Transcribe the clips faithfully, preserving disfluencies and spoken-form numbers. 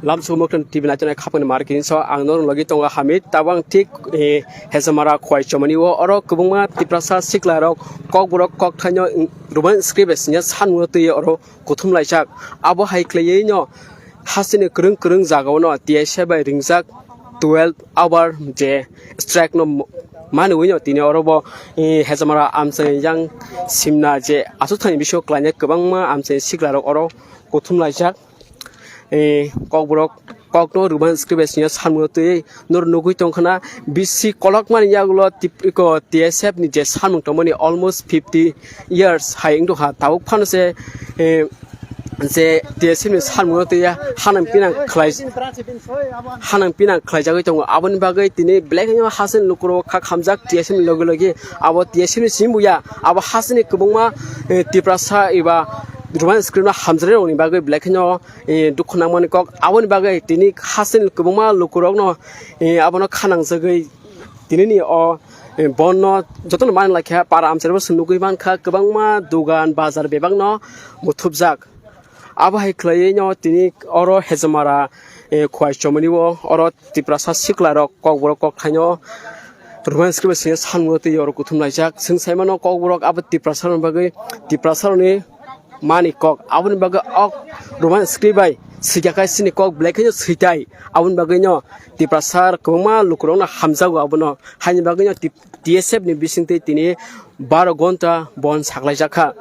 Lamsong Moktan T V naitongnai khapangni markini so ang norok logi tongo Hamid. Tabang thik, eh, Hezamara Khwai Chomani o oro kwbangma Tiprasa sikla rok Kokborok kokthaino Roman script bai siniya sanmungno twiwi oro kuthum laijak. Abo hai khwlaiwi no hasteni kwrwng kwrwng jagao no T S F bai ringjak twelve hour je strike no manwi no tini oro bo, eh, Hezamara amchaini yang simna je aswk thani bisingo klainai kwbangma amchaini sikla rok oro kuthum laijak. Eh, Kokborok kokno Roman script bai siniya sanmungno twiwi noro nugwi tongkhana bisi kolokmani yagulo tip-, iko T S F ni je sanmung tongmani almost fifty years hai wngtongkha. Tabuk phano se, eh, je T S F ni sanmungno twiwi hanang pinang khlai, hanang pinang khlaijagwi tongo. Aboni bagwi tini belai kheno hasteni lukurok kha khamjak T S F ni logi logi. Abo T S F ni simi buya, abo hasteni kwbangma, eh, Tiprasa eba Roman script no hamjari rokni bagwi belai kheno, eh, dukhu nangmani kok. Aboni bagwi tini hasteni kwbangma lukurokno, eh, abono khanangjagwi tinini o, eh, bonno jotono manlai kha para amchaini bo chwng nugwi mankha kwbangma dogan bazar bebakno muthupjak. Abo hai khwlaiwi no tini oro Hezamara, eh, Khwai Chomani o oro Tiprasa sikla rok Kokborok kokthaino Roman script bai siniya sanmungno twiwi oro kuthum laijak. Chwng saimano Kokborok abo Tiprasa rokni bagwi, Tiprasa rokni mani kok. Aboni bagwi ok Roman script bai swikha khai chini kok belai kheno switai. Aboni bagwino Tiprasa kwbangma lukurokno hamjago abono. Haini bagwino Tip-, T S F ni bisingtwi tini baro gonta bon saklaijak kha.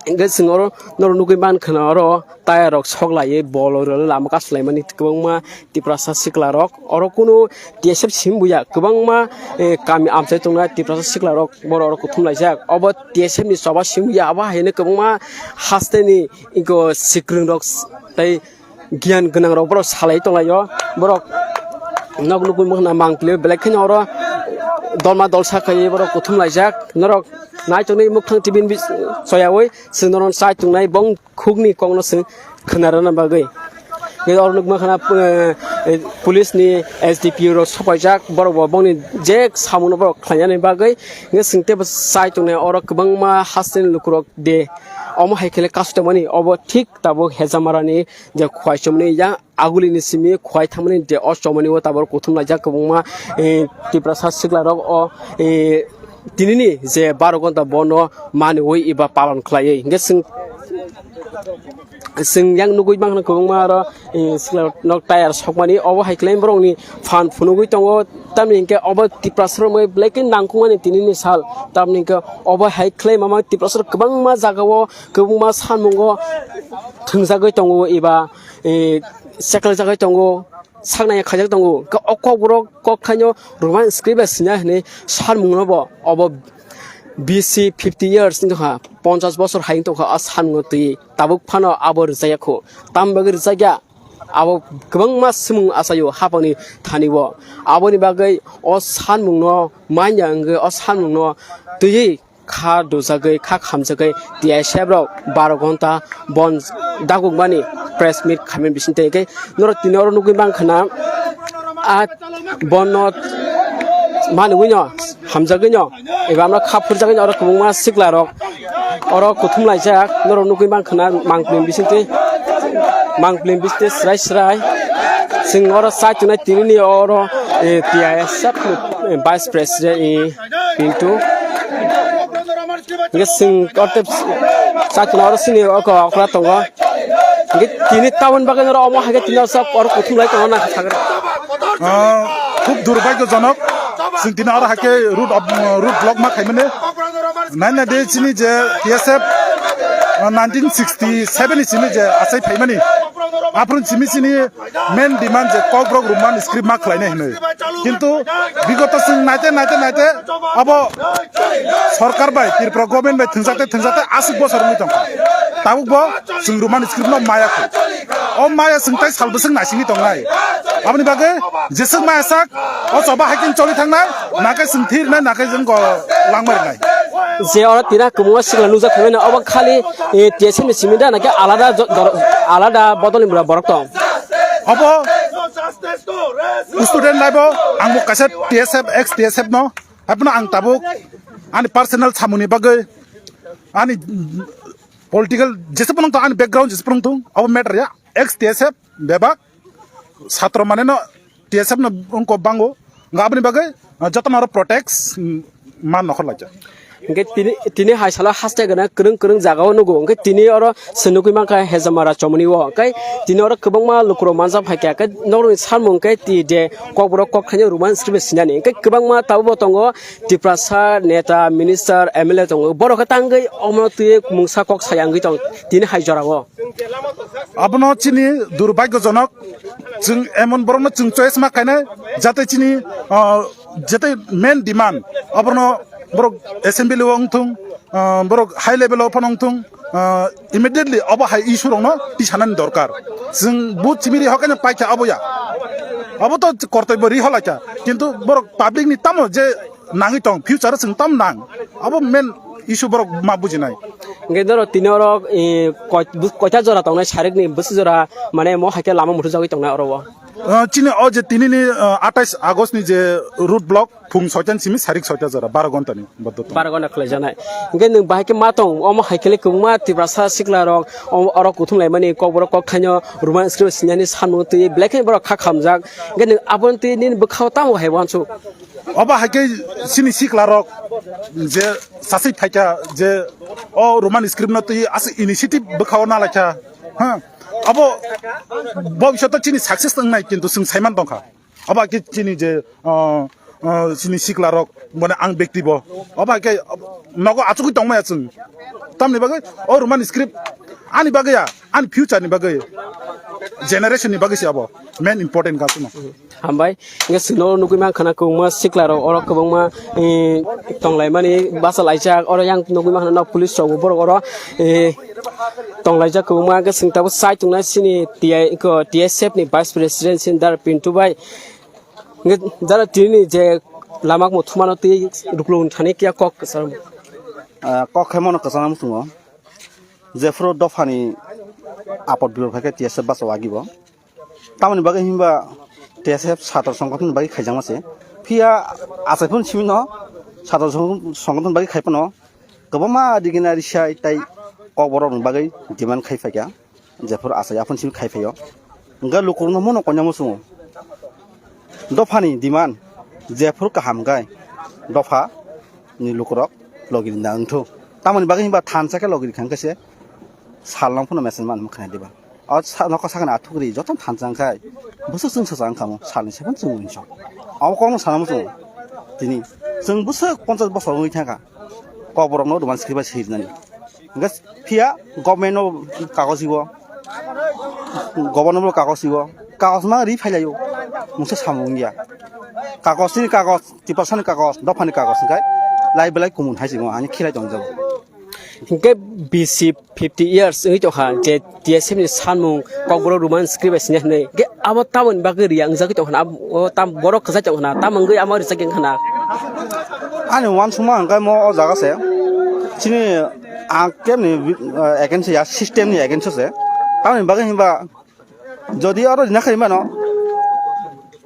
Hingke chwng oro norok nugwi mankha na oro tire rok sok laiwi bol rok lama kasu laimani kwbangma Tiprasa sikla rok. Oro kunu T S F simi buya kwbangma, eh, kami amchai tongnai Tiprasa sikla rok borok oro kuthum laijak. Obo T S F ni choba simi buya abo hai hwnwi kwbangma hasteni iko sikrwng rok tei giyan gwnang rok borok salai tonglaio. Borok nok nugwi mankha na mangpili belai kheno oro dolma dolsa khaiwi borok kuthum laijak. Norok naitonwi Mukthang T V ni bis-, soyawi chwng norok chai tongnai bong khukni kokno chwng khwnarwna bagwi. Tei oro nukmankha na, eh, eh, police ni S D P O rok sopaijak, borok bo bongni je samungno borok khlainani bagwi. Hingke chwng teibo chai tongnai oro kwbangma hasteni lukurok de. Omo hai khe le kasu tongmani obo thik tabuk Hejamarani je Khwai Chomani yang agulini simi Khwai thangmani de o Chomani o tabuk kuthum laijak kwbangma, eh, Tiprasa sikla rok o, eh, tinini je baro gonta bono manwi eba palon khlaiwi. Hingke chwng, chwng yang nugwi mankha kwbangma aro, eh, sikla nok tire sokmani obo hai khlai borokni phan phunugwi tongo. Tamni hingke obo Tiprasa rok bai belai khe nangkukmani tinini sal. Tamni hingke obo hai khlai mama Tiprasa rok kwbangma jagao kwbangma sanmungo thwngjagwi tongo eba, eh, seklaijagwi tongo. Saknai khaijak tongo. Khe o kokborok kokthaino Roman script bai sina hinwi sanmungno bo obo B C fifty years wngkha, ponchas bosor hai wngtongkha o sanmungno twiwi. Tabuk phano abo rwjakya kho. Tamni bagwi rwjakya? Abo kwbangma swmung achaio hapangni thani o. Aboni bagwi o sanmungno manya wngwi o sanmungno twiwi kha dujagwi, kha khamjagwi T S F rok baro gonta bon dagukmani press meet khaimani bisingtwi. Hingke norok tini oro nugwi mankha na, a bonno manwino, hamjagwino, eba amno kha phurjagwino oro kwbangma sikla rok oro kuthum laijak norok nugwi mankha na mangpili bisingtwi, mangpili bisingtwi srai srai. Chwng oro chai tongnai tinini oro, eh, T S F ni, eh, Vice President, eh, Pintu. Hingke chwng korte chai tongo oro chini oko okra tongo. Hingke tini taboni bagwi oro omo hai khe tini oro sak oro kuthum lai tongo na sakhe. Ah, khub durbhagyojonok. Chwng tini oro hai khe road of, road block ma khaimani. Nai nai de chini je T S F, ah, nineteen sixty seven ni simi je achai phaimani. Aphuru simi chini main demand je Kokborok Roman script ma khlainai hinwi. Kintu bigoto chwng naite, naite, naite abo sorkar bai, Tripura government bai thwngjakte, thwngjakte aswk bosor wngwi tongkha. Tabuk bo chwng Roman script no maya kho. O maya chwng tai sal bwswk naisingwi tongnai. Aboni bagwi jeswk maya sak, o choba hai khe choli thangnai, nakhe chwng thirnai, nakhe chwng go langmai rwnai. Je oro tira kwbangma sikla nukjak phaimani, obo khali, eh, T S F ni simi da, naki alada jo-, dor-, alada bodol ni borok tong? Obo student life o ang bo kaisa T S F, ex T S F no, haibano ang tabuk ani personal samungni bagwi, ani Political jesa phano tong, ani background jesa phano tong, abo matter ya. Ex T S F bebak satro mane no T S F no wngkok bango. Nga aboni bagwi, ah, jotono aro protect, mm, man nokhor laijak. Hingke tini, tini hai salo haste gana kwrwng kwrwng jaga o nugo. Hingke tini oro se nugui mankha Hejamara chomoni o. Hingke tini oro kwbangma lukurok manjak phaikha. Hingke norokni samung hingke ti je kokborok kok thaino Roman script sinani. Hingke kwbangma tabukbo tongo Tiprasa neta, minister, M L A tongo. Borok khe tangwi omo twi mungsa kok sayangwi tong tini hai jorao. Abono chini durbhagyojonok, chwng emon borokno chwng choice ma khainai, jate chini, ah, jete main demand, abono borok assembly o wngthung, ah, borok high level o phano wngthung, ah, immediately abo hai issue rokno tisanani dorkar. Chwng bu chimiri hokaino paikha abo ya. Abo to kortobyo ri holaikha. Kintu borok public ni tamo je nangwi tong, future o chwng tam nang. Abo main issue borok ma bujinai. Hingke doro tini oro, eh, koi-, bus-, koita jora tongnai sarikni bwswk jora mane mo hai khe lama muthupjagwi tongnai oro o. Ah, chini o je tinini, ah, atais August ni je road block phung soitan simi sarik soita jora baro gonta ni boddo tong. Baro gonta khwlaijaknai. Hingke nwng bahai khe ma tong, omo hai khe le kwbangma Tiprasa sikla rok, o-, oro kuthum laimani kokborok kok thaino Roman script sinani samung twi belai khe borok kha khamjak. Hingke nwng aboni twi nini bwkhao tamo hai wansuk. Obo hai khe chini sikla rok je sasik phaikha je o Roman script no twi aswk initiative bwkhao nalaikha. Ha? Abo bobishoto chini success wngnai kintu chwng saiman tongkha. Obo hai khe chini je, ah, ah, chini sikla rok mane ang bekti bo. Obo hai khe nogo achugwi tongmaya chwng. Tamni bagwi o Roman script ani bagwi ya, ani future ni bagwi, generation ni bagwi se abo main important ka chwngno. Hambai. Hingke chwngno nugui mankha na kwbangma sikla rok oro kwbangma, eh, tonglaimani bachalaijak. Oro yang nugui mankha na police rok bo borok oro, eh, tonglaijak kwbangma. Hingke chwng tabuk chai tongnai chini T I, ko, T S F ni vice president chini Dara Pintu bai. Hingke Dara tini je lama kamo thumano twi ruklo thani kiya kok kwcharo. Ah, kok khe mono kwchangma muchungo. Jephuru dophani apot bipot khaikhe T S F bacha wagi bo. Tamoni bagwi hinba T S F satro songgothon bagwi khaijakma se. Phiya achai phano simi no satro song-, songgothon bagwi khai phano kwbangma digina risai tai kokborok ni bagwi demand khai phaikha. Jephuru achai aphano simi khai phaio. Hwnkhe lukurokno mono koinama chwngo. Dophani demand jephuru kaham hwnkhe dopha ni lukurok logi rina wngthu. Tamoni bagwi hinba thansa khe logi rikha hwnkhe se sal nang phano message man khna diba. O sa-, nokha sakni athukri joto thansa wngkhai bwswk chwngsacha wngkha mo salni saiphano chwng uinsok. Abo kokno sana muchungo tini chwng bwswk ponchas bosor wngwi thangkha kokborokno Roman script bai swi rinani. Hwnkhe phiya government no kagoj ibo, governor no kagoj ibo, kagoj ma ri phailaio, mungsa samung wngya. Kagoj ni kagoj, Tiprasa ni kagoj, dopha ni kagoj hwnkhe lai belai kumun hai se ani khilai tongjago. Hwnkhe bisi fifty years wngwi tongkha je T S F ni sanmung kokborok Roman script bai sini hinwi. Hwnkhe abo tamoni bagwi riya wngjagwi tongkha na, abo tam borok kwchai tongkha na, tamo wngwi amo rijak wngkha na. Ani uansukma hwnkhe mo o jaga se chini ang kebni, eh, against ya, system ni against se. Tamoni bagwi hinba jodi oro rina khai mano,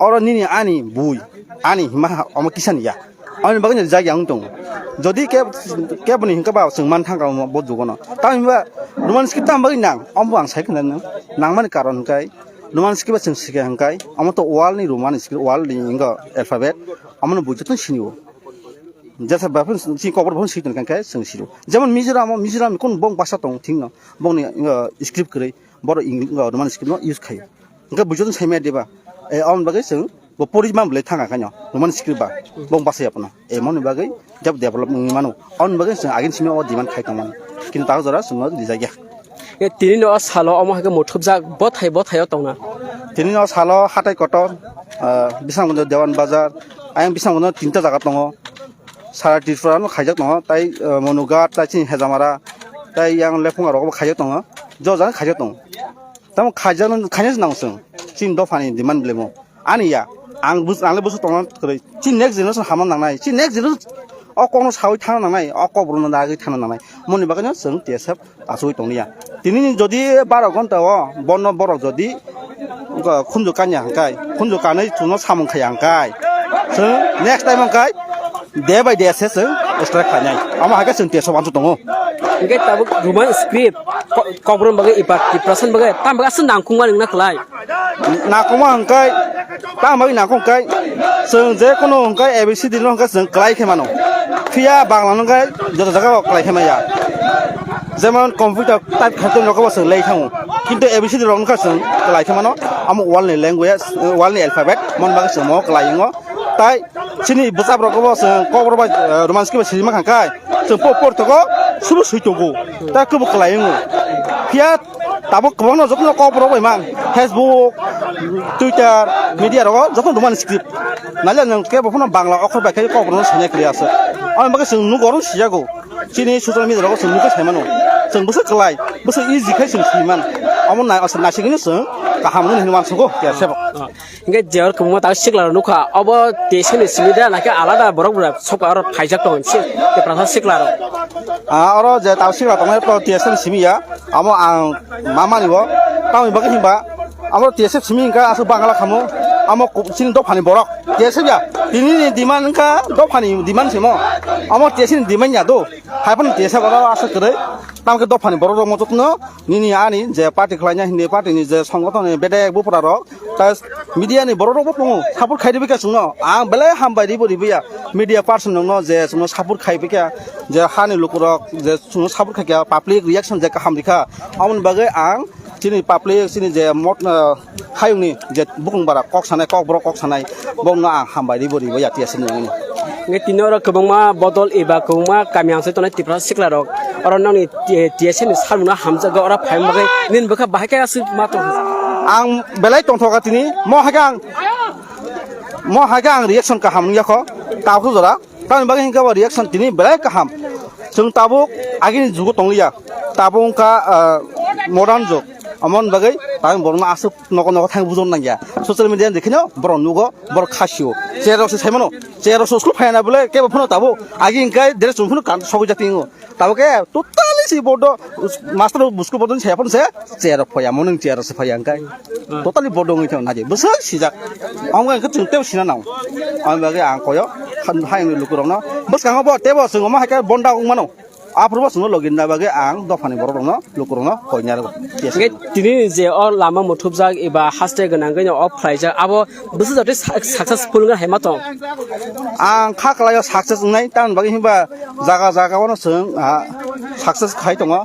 oro nini ani bui, ani hima ha-, omo kisa ni ya. Aboni bagwi no rijak ya wng tongo. Jodi ke, keboni hingke ba chwng man thangka omo bo jugo no. Tamoni ba Roman script tam bagwi nang, omo bo ang sai khna nang. Nangmani karon hwnkhe Roman script ba chwng sika hwnkhe omo to world ni Roman script, world ni ingo alphabet, omo no bui joto sini o. Jesa ba phun si kokor phun si tongkha hwnkhe chwng siro. Jemon Mizoram o, Mizoram ni kun bong basa tong thing no, bong ni, uh, script kwrwi, borok Eng-, uh, Roman script no use khaio. Hwnkhe buijo sai maya diba? E, aboni bagwi chwng bo pori man bwlai thanga khaino, Roman script ba, bong basa ya phano. E, moni bagwi jab develop wngwi mano. Aboni bagwi chwng agin simi o demand khai tongmani. Kintu ta jora chwngno rijak ya. E, tini no salo omo hai khe muthupjak bothai bothai o tongna. Tini no salo hatai kotor, ah, Bisramganj Dewan Bazar, ayang Bisramganj tinta jaga tongo. Sara Tripura no khaijak tongo, tai, ah, Monughat, tai chini Hejamara, tai yang Lephunga rogo bo khaijak tongo. Jo jaga khaijak tongo. Tamo khaijak no, khaina se nang chwng. Chini dophani demand belai mo. Ani ya, ang bus-, ang le bwswk tongna kwrwi. Chini next generation hamna nangnai. Chini next generation o kokno sawi thangna nangnai, o kokborokno nagwi thangna nangnai. Moni bagwino chwng T S F achugwi tonglia. Tini ni jodi baro ghonta o bono borok jodi khunju kanya hwnkhe, khunju kanwi chwngno samung khaiya hwnkhe, chwng next time hwnkhe day by day se chwng strike khainai. Omo hai khe chwng T S F uansuk tongo. Hingke tabuk Roman script ko-, kokborok bagwi eba Tiprasa bagwi tam bagwi aswk nangkukma nwngna kwlai. Nangkukma hingke tam bagwi nangkuk hingke chwng je kono hingke A B C D no hingke chwng kwlai khe mano. Phiya Bangla no hingke joto jaga o kwlai khe maya. Jemon computer type khaitong rok bo chwng lei thango. Kintu A B C D rok wngkha chwng kwlai khe mano. Amo world ni language, world ni alphabet, mon bagwi chwng mo kwlai wngo. Tai chini bwsap rok bo chwng kokborok bai, eh, Roman script bai swijak mankha kai. Chwng po por togo, subo swi togo. Tai kwbo kwlai wngo. Phiya tabuk kwbangno jotono kokborok bai mang. Facebook, Twitter, media rogo jotono Roman script. Nalia nwng khe bo phano Bangla okhor bai khe kokborokno swnai kwrwi aswk. Aboni bagwi chwng nugo oro sijago. Chini social media rogo chwng nukha sai mano. Chwng bwswk kwlai, bwswk easy khai chwng swi man. Amo nai aswk naisigwino chwng kaham wngwi hinwi uansukgo T S F. Ah. Hingke je oro kwbangma tak sikla rok nukha. Obo T S F ni simi da nakhe alada borok rok sok aro phaijak tongo. Si, Tiprasa sikla rok. Ah, oro je tak sikla tongo to T S F ni simi ya. Amo ang mamani bo. Tamoni bagwi hinba amo T S F simi hingka aswk Bangla khamu. Amo ku-, chini dophani borok. T S F ya. Tini ni demand hingka dophani demand simo. Amo T S F ni demand ya do. Hai phano T S F oro aswk kwrwi. Tamokhe dophani borok rok mochokno nini ani je party khlaina hindi party ni je songothon ni bedek bupra rok. Ta media ni borok rok bo tongo. Support khai rwbikha chwngno. Ang belai hambai ribo ribiya. Media person rokno je chwngno support khai bikha. Je hani lukurok je chwngno support khai kha public reaction je kaham rikha. Aboni bagwi ang chini public, chini je mot, ah, hayungni je bukung bara kok sanai, kokborok kok sanai, bongno ang hambai ribo ribo ya T S F ni wngwi. Hingke tini oro kwbangma bodol eba kwbangma kami hamsai tongnai Tiprasa sikla rok. Oro nokni T-, T S F ni salmungno hamjakgo, oro phaima bagwi nini bwkha bahai khe aswk ma tong. Ang belai tongthoka tini, mo hai khe ang, mo hai khe ang reaction kaham wngya kho, tabuk jora. Tamoni bagwi hingke bo reaction tini belai kaham. Chwng tabuk agini jugo tongliya. Tabuk wngkha, ah, modern jug. Amoni bagwi tabuk borokno aswk nogo nogo thang bujon nangya. Social media ni dekheno borok nugo, borok khasio. Chair rok se saimano. Chair rok se school phaiya na bole kebo phano tabuk. Agi hingke dress chum phano kan sogwi jati wngo. Tabuk ke totally si bodo master busko bodo ni saya phano se chair rok phaiya, morning chair rok se phaiya hingke. Totally bodo wngwi thang naji. Bwswk sijak. Amo wngkha chwng tebo sina nang. Amo bagwi ang koyo. Hai wngwi lukurokno. Bwskango bo tebo chwng omo hai khe bonda wngmano. Aphuru bo chwngno logi na bagwi ang dophani borok rokno lukurokno koi narwgo. Hingke tini je o lama muthupjak eba haste gwnangwi no off khlaijak abo bwswk jotwi sa-, successful wngkha hai ma tong. Ang kha kwlaio success wngnai tamoni bagwi hinba jaga jaga o no chwng, ah, success khai tongo.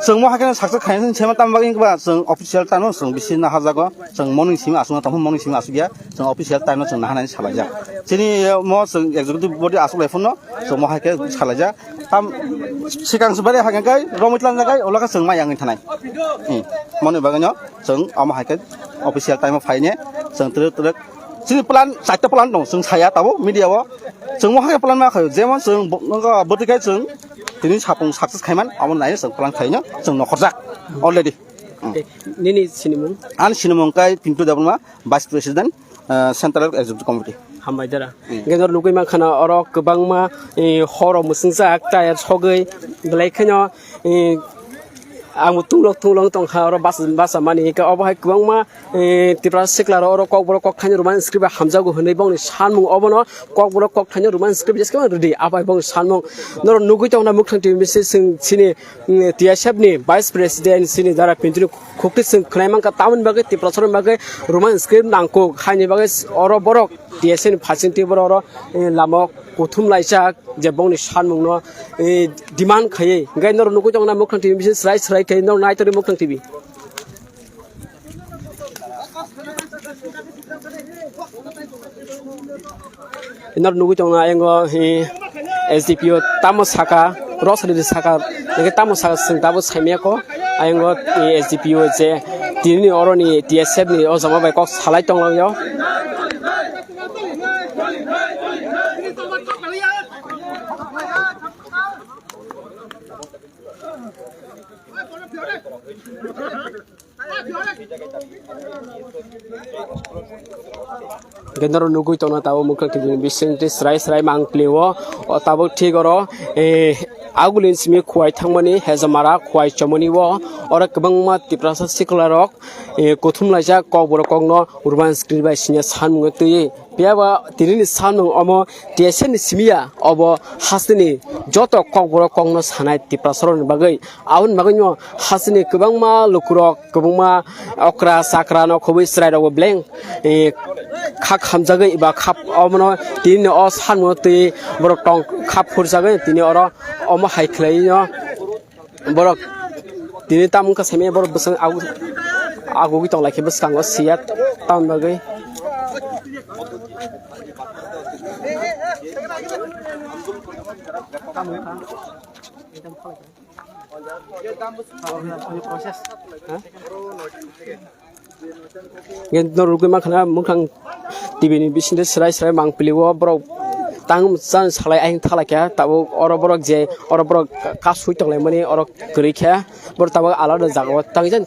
Chwng mo hai khe success khai se ma tamoni bagwi hinba chwng official tamo chwng bisi naharjago. Chwng morning simi aswkno tongkha, morning simi aswkya. Chwng official time no chwng naharnani salaijak. Chini mo chwng executive body aswk lai phano chwng mo hai khe salaijak. Tam sikang se bari hai khe romwi tlang jagai ola khe chwng mai yang thanai. Hmm. Moni bagwi no chwng amo hai khe official time o phaine chwng twrwk twrwk. Chini plan, chaita plan dong, chwng saya tabo media o. Chwng mo hai khe plan ma khayo, jemon chwng bo-, nokha bwtwi khai chwng tini sapung success khaiman, amo nai chwng plan khaino chwng nokhorjak already. Hmm. Nini sinimung? Ani sinimung kai Pintu Debbarma, Vice President, ah, Central Executive Committee. Hambai dara. Hmm. Hingke norok nugui mankha na oro kwbangma, eh, horo mwswngjak, tire sogwi, belai kheno, eh, ang bo tunglok tunglok tongkha oro bas-, basa mani. Hingke obo hai kwbangma, eh, Tiprasa sikla rok oro kokborok kokthaini Roman script bai hamjago hinui bongni sanmung obono kokborok kokthaini Roman script bai jesa khe rwdi. Abo hai bongni sanmung norok nugui tongna Muktwng T V message chwng chini, mm, T S F ni Vice President chini dara Pintuni khukti chwng khwnai mankha, tamoni bagwi Tiprasarokni bagwi Roman script nangkuk, haini bagwi oro borok T S F ni phaising twi borok oro, eh, lama o kuthum laijak je bongni sanmungno, eh, demand khaiwi. Hingke norok nugui tongna Muktwng T V message chwrai chwrai khe norok nai tongdi Muktwng T V. Norok nugui tongo ayang o, eh, S D P O tamo saka, rosari saka, hingke tamo saka chwng tabuk saimaya kho. Ayang o, eh, S D P O je tini oroni T S F ni o jama bai kok salai tonglaio. Hingke norok nugui tongna tabuk Muktwng T V ni bising twi chwrai chwrai mang pli o, o tabuk thik oro, eh, Agulini simi Khowai thangmani Hejamara Khowai chomoni o oro kwbangma Tiprasa sikla rok, eh, kuthum laijak kokborok kokno urban screen bai siniya sanmung twi. Phiya ba tinini sanmung omo T S F ni simi ya, obo hasteni joto kokborok kokno sanai Tiprasa rokni bagwi. Aboni bagwino hasteni kwbangma lukurok, kwbangma okra chakra no khobwi chwrai rokbo beleng, eh, kha khamjagwi eba kha omono tinini o sanmung twi borok tong kha phurjagwi tini oro omo hai khwlaino borok tini tamo wngkha saimanya borok bwswk agu-, agugwi tonglaikhe bwskango siya tamoni bagwi. Nge norok rugwi mankha na mwkhang T V ni bisingtwi swrai swrai mangpili o borok tang chan salai ayang thalai kha tabuk oro borok je oro borok kasui tonglaimani oro kwrwi kha borok tabuk alada jagao tang jani